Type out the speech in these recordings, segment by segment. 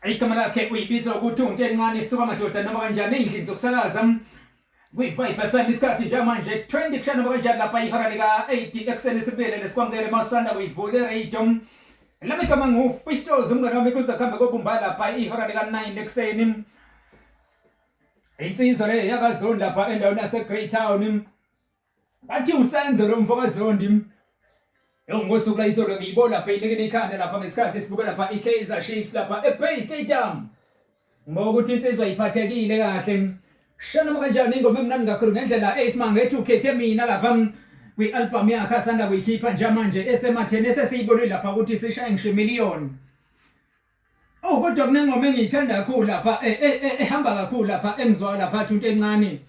Igama lakhe uyibiza ukuthi unto encane isuka madoda noma kanjani ey'ndlini zokusakaza kwi-Vibe FM. Isikhathi njengamanje 20 kushana noma kanjani lapha ihora lika-8 ekuseni. Sibuyele lesikwamukele masanda kuyivula iradio. Lami igama nguFistos, umngane wami kuze kuhambe kobumba lapha ihora lika-9 ekuseni. Insizwa le yakaZondi lapha endaweni yase-Greytown, bathi uSenzo lo mfo kaZondi. Yo, ngosuku la izolo ngiyibona lapha inikela ikhanda lapha ngesikhathi sibuka lapha i-Kaizer Chiefs lapha eBay Stadium. Ngoba ukuthi insizwa iphathekile kahle. Shana kanjani ingoma emnandi kakhulu ngendlela eyisimanga ethi ukhethe mina lapha kwi-album yakhe asanda kuyikhipha njengamanje esematheni, esesiyibonile lapha ukuthi sishaye ngisho imiliyoni. Oh, kodwa kunengoma engiyithanda kakhulu lapha ehamba kakhulu lapha engizwa lapha athi into encane.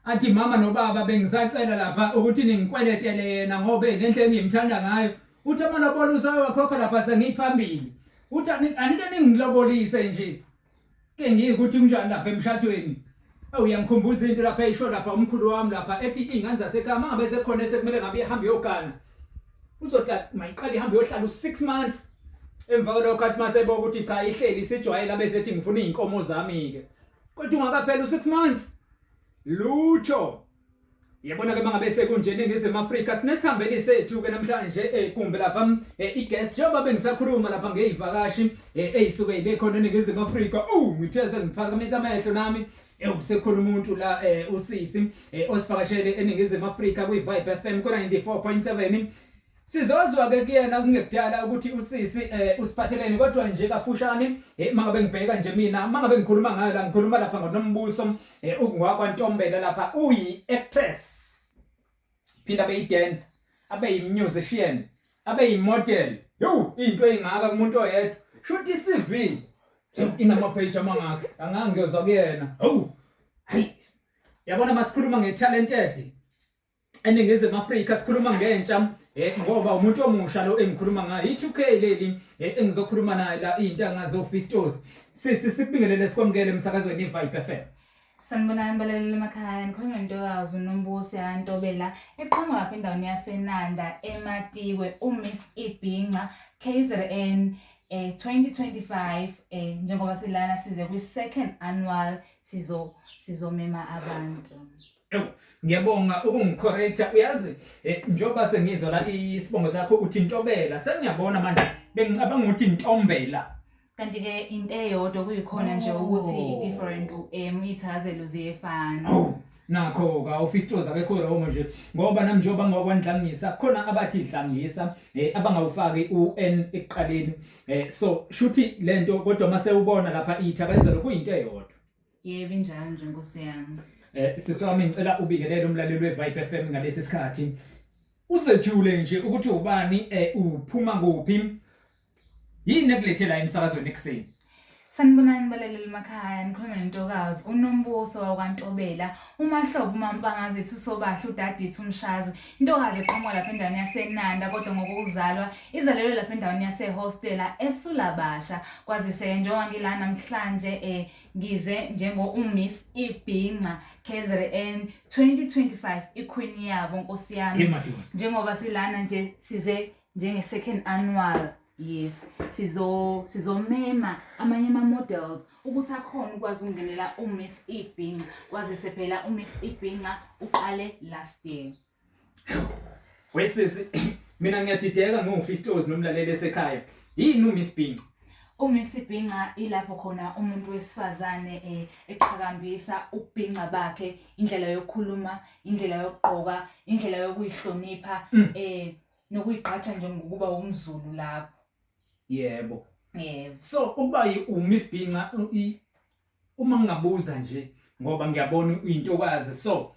Athi mama nobaba bengisacela lapha ukuthi ningikweletele yena ngoba ngendlela engimthanda ngayo. Uthi amalobolo usawakhokha lapha sengiphambili. Uthi anike ningilobolise nje. Ke ngikuthi kunjani lapha emshadweni. Awu, uyangikhumbuza into lapha eyisho lapha umkhulu wami lapha ethi iy'ngane zasekhaya uma ngabe sekhona esekumele ngabe ihambe iyogana. Uzothi mayiqale ihambe iyohlala u-6 months. Emva kwalokho athi maseboka ukuthi cha, ihleli isijwayele, abesethi ngifuna iy'nkomo zami-ke. Kodwa ungakaphela u-6 months. Lutho. Yabona ke mangabe sekunje eNingizimu Afrika, sinesihambeli sethu ke namhlanje kumbe lapha i-guest, njengoba bengisakhuluma lapha ngeyivakashi eyisuke ibe khona eNingizimu Afrika. Oh, ngithe sengiphakamisa amehlo nami, sekukhona umuntu la, usisi osivakashele eNingizimu Afrika kwi-Vibe FM ku 94.7. Sizozwa ke kuyena kungekudala ukuthi usisi usiphatheleni, kodwa nje kafushane mangabe ngibheka nje mina, mangabe ngikhuluma ngayo la, ngikhuluma lapha ngoNombuso ungwakwaNtombela lapha, uyi actress, phinda abe yi-dance, abe yi-musician, abe yi-model. Yo, into eyingaka kumuntu oyedwa! Shuthi i-CV inama-page amangaka angeke. Ngiyozwa kuyena. Hawu, hayi, yabona masikhuluma nge-talented eNingizimu Afrika, sikhuluma ngentsha ngoba umuntu omusha lo engikhuluma ngayo, i-2K leli engizokhuluma naye la, iy'ntanga zoFistos. Sisi, sikubingelele, sikwamukele emsakazweni i-Vibe FM. Sanibonani balaleli emakhaya, nikhuluma nentokazi uNombuso yaNtobela eqhamuka lapha endaweni yaseNanda eMatikwe, uMiss Ibhinca KZN 2025. Njengoba silana size kwi second annual, sizomema abantu. Ewu, ngiyabonga ukungicorrecta. Uyazi, njengoba sengizwa la isibongo sakho uthi Ntobela, sengiyabona manje, bengicabanga ukuthi Ntombela. Kanti ke into eyodwa kuyikhona nje ukuthi i-different u-M, iy'thakazelo ziyefana. Oh, nakho ka uFistos akekho wrong nje, ngoba nami njengoba ngokwaNdlangisa khona abathi Dlangisa, abangawufaki uN ekuqaleni. So shuthi lento, kodwa mase ubona lapha ithakazelo kuyinto eyodwa. Yebo, injalo nje, nkosi yami. Sisi wami, ngicela ubingelele umlaleli weVibe FM ngalesi sikhathi. Uzethule nje ukuthi ubani, uphuma kuphi? Yini ekulethela emsakazweni ekuseni? Sanibonani balaleli emakhaya, nikhuluma nentokazi uNombuso wakwaNtobela, uMahlobo, uMampangazithi, uSobahle, uDadithi, uMshazi, intokazi eqhamuka lapha endaweni yaseNanda, kodwa ngokuzalwa izalelwe lapha endaweni yaseHostela eSulabasha. Kwazise njengoba ngila namhlanje ngize njengo uMiss Ibhinca KZN 2025, iqueen yabo, nkosi yami. Yemadoda. Njengoba silana nje size njenge second annual, yes, sizomema amanye ama models ukuthi akhona ukwazi ukungenela uMiss Ibhinca, kwazise phela uMiss Ibhinca uqale last year. Wesisi, mina ngiyadideka ngoFistos nomlaleli esekhaya. Yini uMiss Bhinca? UMiss Ibhinca ilapho khona umuntu wesifazane eqhakambisa ubhinca bakhe, indlela yokukhuluma, indlela yokugqoka, indlela yokuyihlonipha, nokuyigqaja nje ngokuba umZulu lapho. Yebo. Yebo. So ukuba uMiss Bhinca, uma ngingabuza nje ngoba ngiyabona uyintokazi, so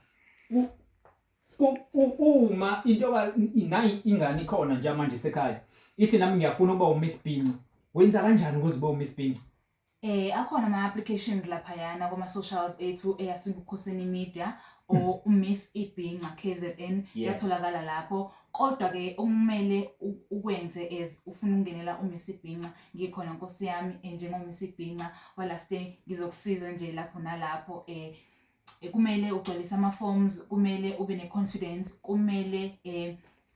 uma intokazi nayi ingane ikhona nje manje sekhaya ithi nami ngiyafuna ukuba uMiss Bhinca, wenza kanjani ukuze ube uMiss Bhinca? Akhona ama applications laphayana kuma socials ethu eyasebukhosini media or uMiss Ibhinca KZN, yatholakala lapho. Kodwa ke okumele ukwenze as ufuna ukungenela uMiss Ibhinca, ngikhona nkosi yami, njengoMiss Ibhinca wa last day, ngizokusiza nje lapho nalapho. Kumele ugcwalise ama forms, kumele ube ne confidence, kumele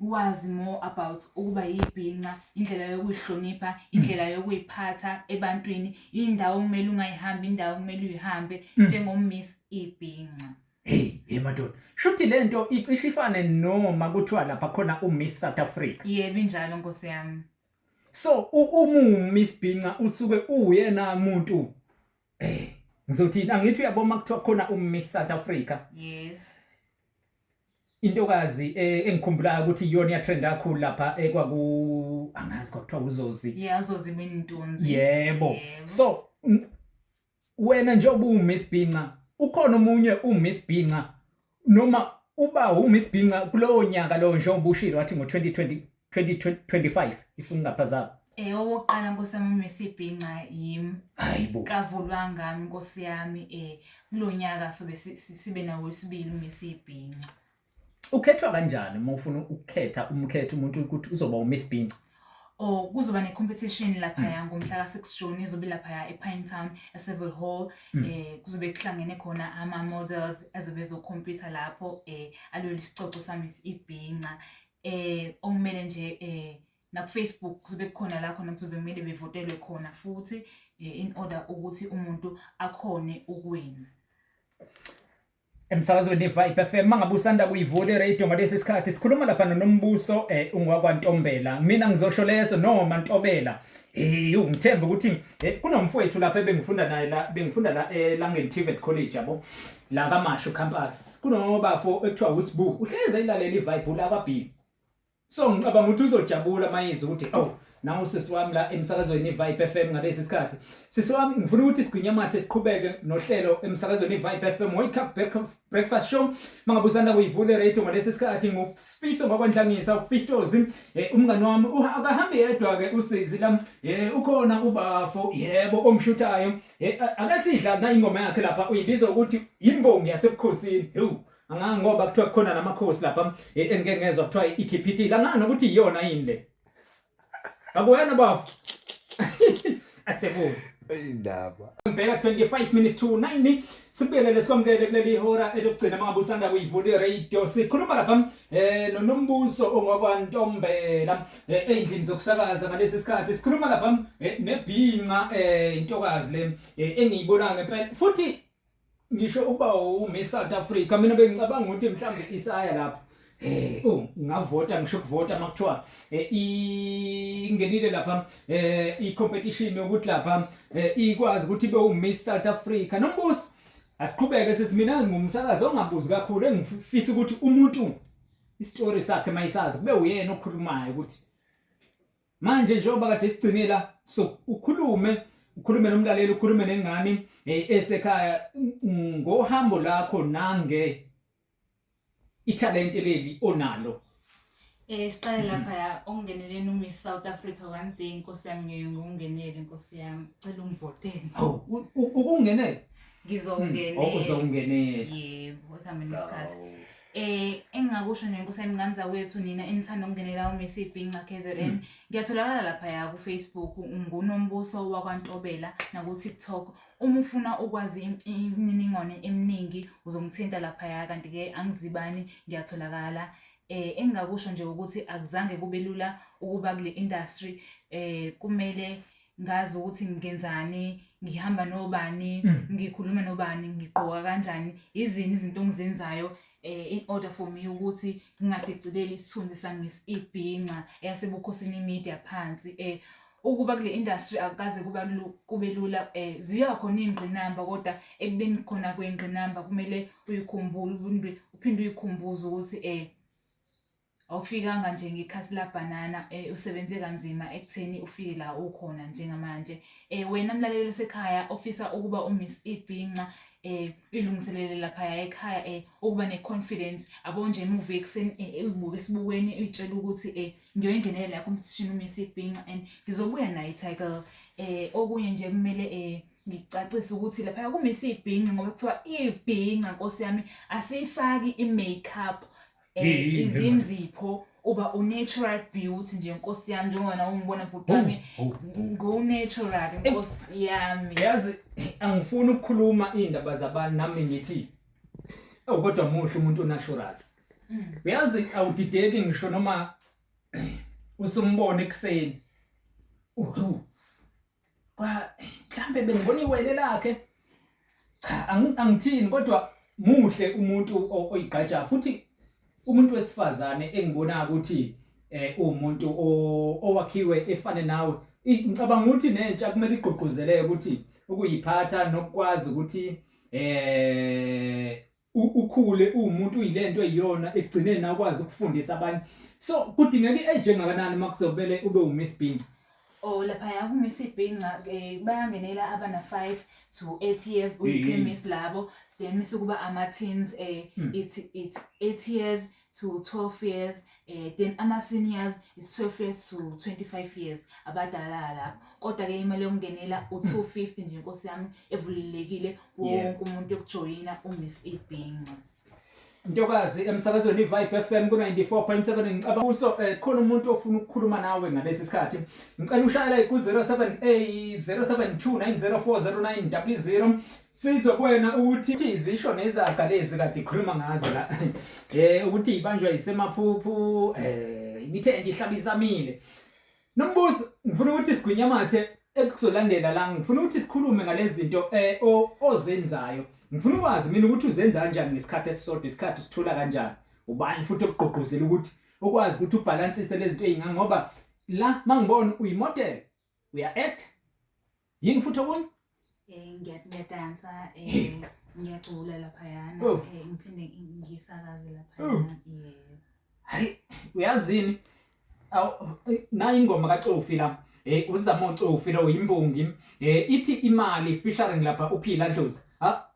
Wazi more about ukuba yibhinca, indlela yokuyihlonipha, indlela yokuyiphatha ebantwini, indawo okumele ungayihambi, indawo okumele uyihambe njengoMiss Ibhinca. Hey, hey madoda. Shuthi lento icishe ifane noma kuthiwa lapha khona uMiss South Africa. Yebo, injalo nkosi yami. So uma uMiss Bhinca usuke uwuyena muntu ngizothini, angithi uyabona kuthiwa khona uMiss South Africa. Yes. Intokazi engikhumbulayo ukuthi iyona iyatrend kakhulu lapha, ekwaku angazi kwakuthiwa uZozi. Yeah, uZozi Mintunzi. Yebo. Yebo. So wena njengoba uMiss Bhinca, ukhona omunye uMiss Bhinca noma uba uMiss Bhinca kulowo nyaka lowo, njengoba ushilo wathi ngo-2020 2025, if ngingaphazami? Owokuqala nkosi yami, uMiss Ibhinca yimi. Hayibo. Kavulwa ngami nkosi yami, kulonyaka sobe sibe nawo wesibili uMiss Ibhinca. Ukhethwa kanjani uma ufuna ukukhetha umkhetho umuntu ukuthi uzoba uMiss Bhinca? Oh, kuzoba ne-competition laphaya ngomhla ka-6 June, izobe laphaya ePinetown eSeville Hall. Kuzobe kuhlangene khona ama-models azobe ezocompete lapho, alwela isicoco sami ibhinca. Okumele nje na ku-Facebook kuzobe kukhona la khona kuzobe kumele bevotelwe khona futhi, in order ukuthi umuntu akhone ukuwina. Emsakazweni Vibe FM, mangabe usanda kuyivula iradio ngalesi sikhathi, sikhuluma lapha noNombuso ungwakwaNtombela. Mina ngizosho leso noma Ntobela. Ungithemba ukuthi kunomfowethu lapha ebengifunda naye la, bengifunda la eLangeni TVET College, yabo, la kaMashu campus. Kunobafo ekuthiwa uSibu, uhleze ilalela iVibe la kwaB. So ngicabanga ukuthi uzojabula mayizwa ukuthi oh, nawu sisi wami la emsakazweni iVibe FM ngalesi sikhathi. Sisi wami, ngifuna ukuthi sigwinye amathe, siqhubeke nohlelo emsakazweni iVibe FM Wake Up Breakfast Show. Mangabe usanda kuyivula radio ngalesi sikhathi, nguSifiso ngakwaNdlangisa uFitozi, umngani wami akahambi yedwa ke usizi la, ukhona ubafo yebo omshuthayo. Ake sidla na ingoma yakhe lapha, uyibiza ukuthi imbongi yasebukhosini. Hewu, anga ngoba kuthiwa kukhona namakhosi lapha, engike ngezwa kuthiwa ikhiphithile, angani nokuthi iyona yini le. Akuwena bafo. Asekuwe. Indaba. Ngibheka 25 minutes to 9, sibuyelele sikwamukele kuleli hora elokugcina. Mangabe usanda kuyivula iradio, sikhuluma lapha noNombuso ongwakwaNtombela ey'ndlini zokusakaza ngalesi sikhathi. Sikhuluma lapha nebhinca, intokazi le engiyibona ngempela futhi ngisho ukuba uMiss South Africa. Mina bengicabanga ukuthi mhlawumbe isaya lapha, oh, ngavota, ngisho ukuvota makuthiwa ingenile lapha i-competition yokuthi lapha ikwazi ukuthi ibe uMiss South Africa. Nombuso, asiqhubeke sisi. Mina ngumsakazi ongabuzi kakhulu, engifisa ukuthi umuntu isitori sakhe mayisazi kube uyena okhulumayo, ukuthi manje njengoba kade sigcine la, so ukhulume nomlaleli, ukhulume nengane esekhaya ngohambo lakho nange ithalente leli onalo. Siqale lapha okungeneleni uMiss South Africa. One thing nkosi yami, ngiye ngiwungenele nkosi yami, cela ungivotele. Hawu, ukungenela? Ngizowungenela. Oh, uzowungenela. Yebo, ekuhambeni kwesikhathi. Engingakusho nje nkosi yami, ngane zakwethu, nina enithanda ukungenela uMiss Ibhinca KZN, ngiyatholakala lapha ku Facebook nguNombuso wakwaNtobela, naku TikTok. Uma ufuna ukwazi imininingwane eminingi uzongithinta lapha, kanti ke angizibani, ngiyatholakala. Engingakusho nje ukuthi akuzange kube lula ukuba kule industry. Kumele ngazi ukuthi ngenzani, ngihamba nobani, ngikhuluma nobani, ngigqoka kanjani, izini izinto engizenzayo, in order for me ukuthi ngingadicileli isithunzi sami ibhinca eyasebukhosini media phansi. Ukuba kule industry akukaze kube lula. Ziyakhona iy'ngqinamba, kodwa ekubeni khona kwengqinamba kumele uyikhumbule, uphinde uyikhumbuze ukuthi awufikanga nje ngekhasi labhanana, usebenze kanzima ekutheni ufike la ukhona njengamanje. Wena mlaleli osekhaya ofisa ukuba uMiss Ibhinca, uyilungiselele laphaya ekhaya, ukuba ne-confidence abo nje emuva ekuseni, uyibuke esibukweni, uyitshela ukuthi ngiyoyingenela la competition uMiss Ibhinca and ngizobuya nayo i-title. Okunye nje kumele ngicacise ukuthi lapha kuMiss Ibhinca, ngoba kuthiwa ibhinca nkosi yami, asiyifaki i-makeup, Yini, izinzipho, uba u-natural beauty nje nkosi yami, njengoba nawe ungibona bhuti wami, Oh, oh. ngu-natural nkosi yami. Yazi angifuni ukukhuluma iy'ndaba zabantu, nami ngithi, oh, kodwa muhle umuntu onatural. Uyazi awudideki ngisho noma usumbona ekuseni. Uhu. Kwa mhlambe bengibona iwele lakhe. Cha angithini kodwa muhle umuntu oyigqaja futhi umuntu wesifazane engibona ukuthi eh umuntu owakhiwe efane nawe. Ngicabanga ukuthi nentsha kumele igqugquzeleke ukuthi ukuyiphatha nokwazi ukuthi eh ukhule uwumuntu uyilento eyiyona ekugcineni nawe ukwazi ukufundisa abanye. So kudingeka i-age engakanani uma kuzomele ube uMiss Bhinca? Oh laphaya kuMiss Bhinca bayangenela abana 5 to 8 years uyi Miss labo, then mise kuba ama teens it's 8 years to 12 years, then ama seniors is 12 years to 25 years abadala lapho. Kodwa ke imali yokungenela u250 nje inkosi yami, evulelekile wonke umuntu yokujoyina uMiss Ibhinca. Ntokazi, emsakazweni iVibe FM ku 94.7, ngicabanga uso khona umuntu ofuna ukukhuluma nawe ngalesi sikhathi. Ngicela ushayele ku 078 072 9040900 sizwe kuwena ukuthi izisho nezaga lezi kade ikhuluma ngazo la, ukuthi ibanjwa isemaphuphu, imithende ihlabisamile. Nombuso, ngifuna ukuthi sigwinyamathe ekuzolandela la, ngifuna ukuthi sikhulume ngalezi zinto ozenzayo. Ngifuna ukwazi mina ukuthi uzenza kanjani ngesikhathi esisodwa, isikhathi usithola kanjani, ubani futhi okugqugquzela ukuthi ukwazi ukuthi ubhalansise lezi zinto ey'ngaka, ngoba la mangibona uyimodel, uya-act, yini futhi okunye? Ngiyadansa, ngiyacula laphayana, ngiphinde ngisakaze laphayana, yebo. Hayi, uyazini, nayi ingoma kaCofi la, uZamo Cofi lo, yimbongi, ithi imali featuring lapha uPhila Dlozi. Ha.